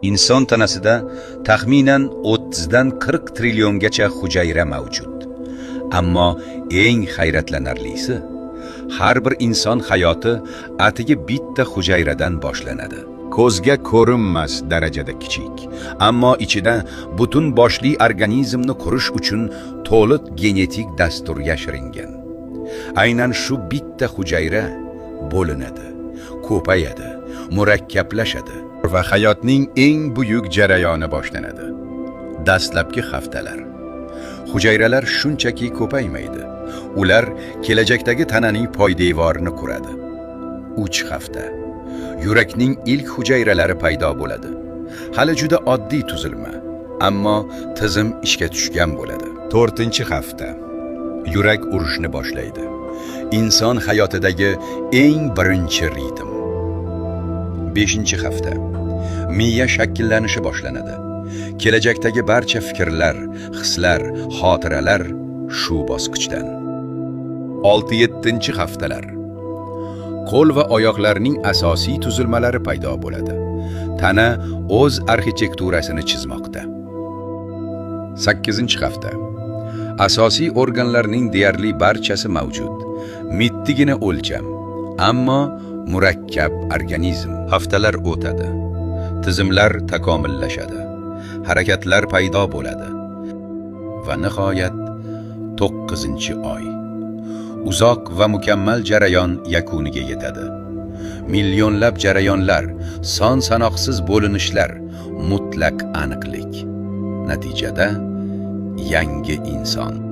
Inson tanasida taxminan 30 dan 40 trilliongacha hujayra mavjud. Ammo eng hayratlanarlisi, har bir inson hayoti atigi bitta hujayradan boshlanadi. Ko'zga ko'rinmas darajada kichik, ammo ichida butun boshli organizmni qurish uchun to'liq genetik dastur yashiringan. Aynan shu bitta hujayra bo'linadi, ko'payadi, murakkablashadi va hayotning eng buyuk jarayoni boshlanadi. Dastlabki haftalar. Hujayralar shunchaki ko'paymaydi. Ular kelajakdagi tananing poydevorini quradi. 3 hafta. Yurakning ilk hujayralari paydo bo'ladi. Hali juda oddiy tuzilma, ammo tizim ishga tushgan bo'ladi. 4-hafta. Yurak urishni boshlaydi. Inson hayotidagi eng birinchi ritm. 5-hafta. Miya shakllanishi boshlanadi. Kelajakdagi barcha fikrlar, hislar, xotiralar shu bosqichdan. 6-7 haftalar. Qo'l va oyoqlarning asosiy tuzilmalari paydo bo'ladi. Tana o'z arxitekturasini chizmoqda. 8-hafta. Asosiy organlarning deyarli barchasi mavjud. Mittigina o'lcham, ammo murakkab organizm. Haftalar o'tadi. Tizimlar takomillashadi. Harakatlar paydo bo'ladi. Va nihoyat 9-oy. Uzoq va mukammal jarayon yakuniga yetadi. Millionlab jarayonlar, son sanoqsiz bo'linishlar, mutlaq aniqlik. Natijada yangi inson.